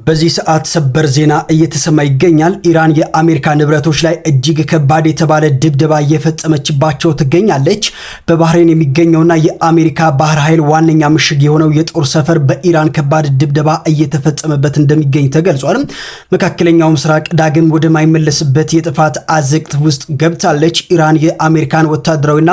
በዚህ ሰዓት ሰበር ዜና እየተሰማ ይገኛል። ኢራን የአሜሪካ ንብረቶች ላይ እጅግ ከባድ የተባለ ድብደባ እየፈጸመችባቸው ትገኛለች። በባህሬን የሚገኘውና የአሜሪካ ባህር ኃይል ዋነኛ ምሽግ የሆነው የጦር ሰፈር በኢራን ከባድ ድብደባ እየተፈጸመበት እንደሚገኝ ተገልጿል። መካከለኛው ምስራቅ ዳግም ወደማይመለስበት የጥፋት አዘቅት ውስጥ ገብታለች። ኢራን የአሜሪካን ወታደራዊና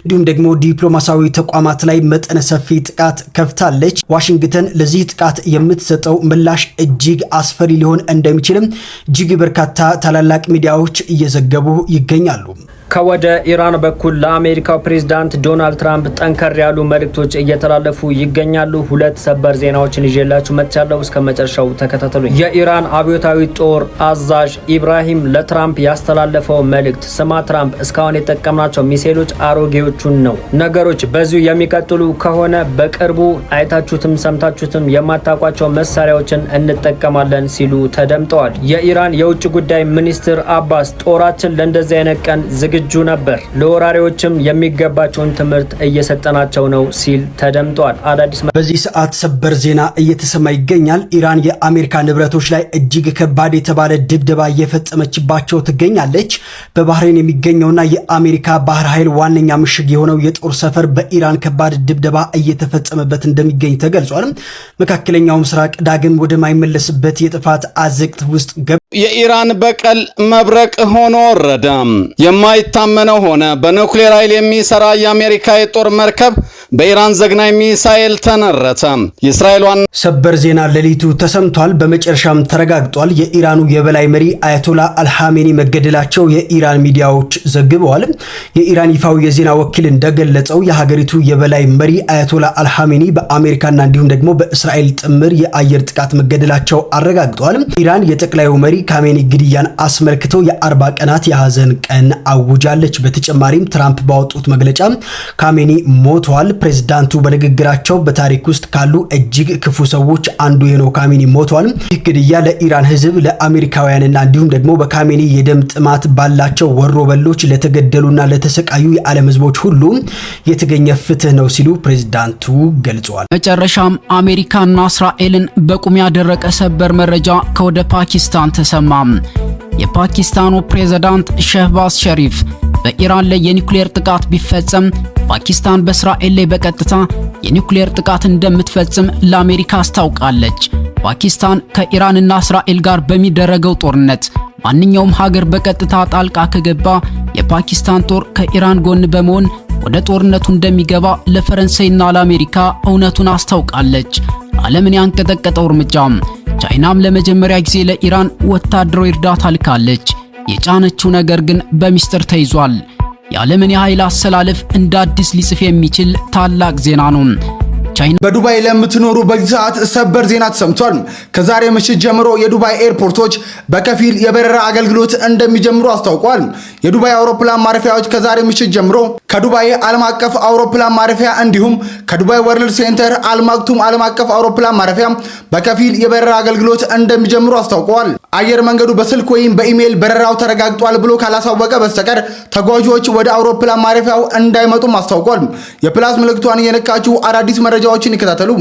እንዲሁም ደግሞ ዲፕሎማሲያዊ ተቋማት ላይ መጠነ ሰፊ ጥቃት ከፍታለች። ዋሽንግተን ለዚህ ጥቃት የምትሰጠው ምላሽ እጅግ አስፈሪ ሊሆን እንደሚችልም እጅግ በርካታ ታላላቅ ሚዲያዎች እየዘገቡ ይገኛሉ። ከወደ ኢራን በኩል ለአሜሪካው ፕሬዝዳንት ዶናልድ ትራምፕ ጠንከር ያሉ መልእክቶች እየተላለፉ ይገኛሉ። ሁለት ሰበር ዜናዎችን ይዤላችሁ መጥቻለሁ። እስከ መጨረሻው ተከታተሉ። የኢራን አብዮታዊ ጦር አዛዥ ኢብራሂም ለትራምፕ ያስተላለፈው መልእክት፣ ስማ ትራምፕ፣ እስካሁን የተጠቀምናቸው ሚሳኤሎች አሮጌዎቹን ነው። ነገሮች በዚሁ የሚቀጥሉ ከሆነ በቅርቡ አይታችሁትም ሰምታችሁትም የማታውቋቸው መሳሪያዎችን እንጠቀማለን ሲሉ ተደምጠዋል። የኢራን የውጭ ጉዳይ ሚኒስትር አባስ ጦራችን ለእንደዚህ አይነት ቀን ዝግጁ ነበር፣ ለወራሪዎችም የሚገባቸውን ትምህርት እየሰጠናቸው ነው ሲል ተደምጧል። አዳዲስ በዚህ ሰዓት ሰበር ዜና እየተሰማ ይገኛል። ኢራን የአሜሪካ ንብረቶች ላይ እጅግ ከባድ የተባለ ድብደባ እየፈጸመችባቸው ትገኛለች። በባህሬን የሚገኘውና የአሜሪካ ባህር ኃይል ዋነኛ ምሽግ የሆነው የጦር ሰፈር በኢራን ከባድ ድብደባ እየተፈጸመበት እንደሚገኝ ተገልጿል። መካከለኛው ምስራቅ ዳግም ወደማይመለስበት የጥፋት አዘቅት ውስጥ የኢራን በቀል መብረቅ ሆኖ ወረደ። የማይታመነው ሆነ። በኑክሌር ኃይል የሚሰራ የአሜሪካ የጦር መርከብ በኢራን ዘግናኝ ሚሳኤል ተነረተ። የእስራኤል ዋና ሰበር ዜና ሌሊቱ ተሰምቷል። በመጨረሻም ተረጋግጧል። የኢራኑ የበላይ መሪ አያቶላ አልሃሜኒ መገደላቸው የኢራን ሚዲያዎች ዘግበዋል። የኢራን ይፋዊ የዜና ወኪል እንደገለጸው የሀገሪቱ የበላይ መሪ አያቶላ አልሃሜኒ በአሜሪካና እንዲሁም ደግሞ በእስራኤል ጥምር የአየር ጥቃት መገደላቸው አረጋግጧል። ኢራን የጠቅላዩ መሪ ካሜኒ ግድያን አስመልክቶ የ40 ቀናት የሀዘን ቀን አውጃለች። በተጨማሪም ትራምፕ ባወጡት መግለጫ ካሜኒ ሞተዋል፣ ፕሬዝዳንቱ በንግግራቸው በታሪክ ውስጥ ካሉ እጅግ ክፉ ሰዎች አንዱ የሆነው ካሜኒ ሞተዋል። ይህ ግድያ ለኢራን ሕዝብ ለአሜሪካውያንና እንዲሁም ደግሞ በካሜኒ የደም ጥማት ባላቸው ወሮ በሎች ለተገደሉና ለተሰቃዩ የዓለም ሕዝቦች ሁሉ የተገኘ ፍትህ ነው ሲሉ ፕሬዝዳንቱ ገልጸዋል። መጨረሻም አሜሪካና እስራኤልን በቁም ያደረቀ ሰበር መረጃ ከወደ ፓኪስታን ተሰማ። የፓኪስታኑ ፕሬዝዳንት ሸህባዝ ሸሪፍ በኢራን ላይ የኒውክሌር ጥቃት ቢፈጸም ፓኪስታን በእስራኤል ላይ በቀጥታ የኒውክሌር ጥቃት እንደምትፈጽም ለአሜሪካ አስታውቃለች። ፓኪስታን ከኢራንና እስራኤል ጋር በሚደረገው ጦርነት ማንኛውም ሀገር በቀጥታ ጣልቃ ከገባ የፓኪስታን ጦር ከኢራን ጎን በመሆን ወደ ጦርነቱ እንደሚገባ ለፈረንሳይና ለአሜሪካ እውነቱን አስታውቃለች። ዓለምን ያንቀጠቀጠው እርምጃ፣ ቻይናም ለመጀመሪያ ጊዜ ለኢራን ወታደራዊ እርዳታ ልካለች። የጫነችው ነገር ግን በሚስጥር ተይዟል። የዓለምን የኃይል አሰላለፍ እንደ አዲስ ሊጽፍ የሚችል ታላቅ ዜና ነው። ቻይና በዱባይ ለምትኖሩ በዚህ ሰዓት ሰበር ዜና ተሰምቷል። ከዛሬ ምሽት ጀምሮ የዱባይ ኤርፖርቶች በከፊል የበረራ አገልግሎት እንደሚጀምሩ አስታውቋል። የዱባይ አውሮፕላን ማረፊያዎች ከዛሬ ምሽት ጀምሮ ከዱባይ ዓለም አቀፍ አውሮፕላን ማረፊያ እንዲሁም ከዱባይ ወርልድ ሴንተር አልማክቱም ዓለም አቀፍ አውሮፕላን ማረፊያ በከፊል የበረራ አገልግሎት እንደሚጀምሩ አስታውቀዋል። አየር መንገዱ በስልክ ወይም በኢሜይል በረራው ተረጋግጧል ብሎ ካላሳወቀ በስተቀር ተጓዦች ወደ አውሮፕላን ማረፊያው እንዳይመጡም አስታውቋል። የ plus ምልክቷን እየነካችሁ አዳዲስ መረጃዎችን ይከታተሉ።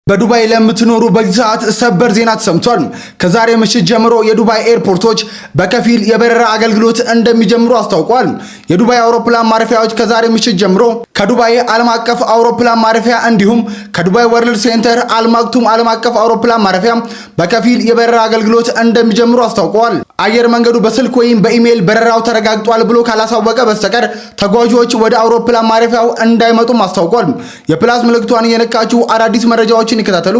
በዱባይ ለምትኖሩ በዚህ ሰዓት ሰበር ዜና ተሰምቷል። ከዛሬ ምሽት ጀምሮ የዱባይ ኤርፖርቶች በከፊል የበረራ አገልግሎት እንደሚጀምሩ አስታውቋል። የዱባይ አውሮፕላን ማረፊያዎች ከዛሬ ምሽት ጀምሮ ከዱባይ ዓለም አቀፍ አውሮፕላን ማረፊያ እንዲሁም ከዱባይ ወርልድ ሴንተር አልማክቱም ዓለም አቀፍ አውሮፕላን ማረፊያ በከፊል የበረራ አገልግሎት እንደሚጀምሩ አስታውቀዋል። አየር መንገዱ በስልክ ወይም በኢሜይል በረራው ተረጋግጧል ብሎ ካላሳወቀ በስተቀር ተጓዦች ወደ አውሮፕላን ማረፊያው እንዳይመጡም አስታውቋል። የ plus ምልክቷን እየነካችሁ አዳዲስ መረጃዎችን ይከታተሉ።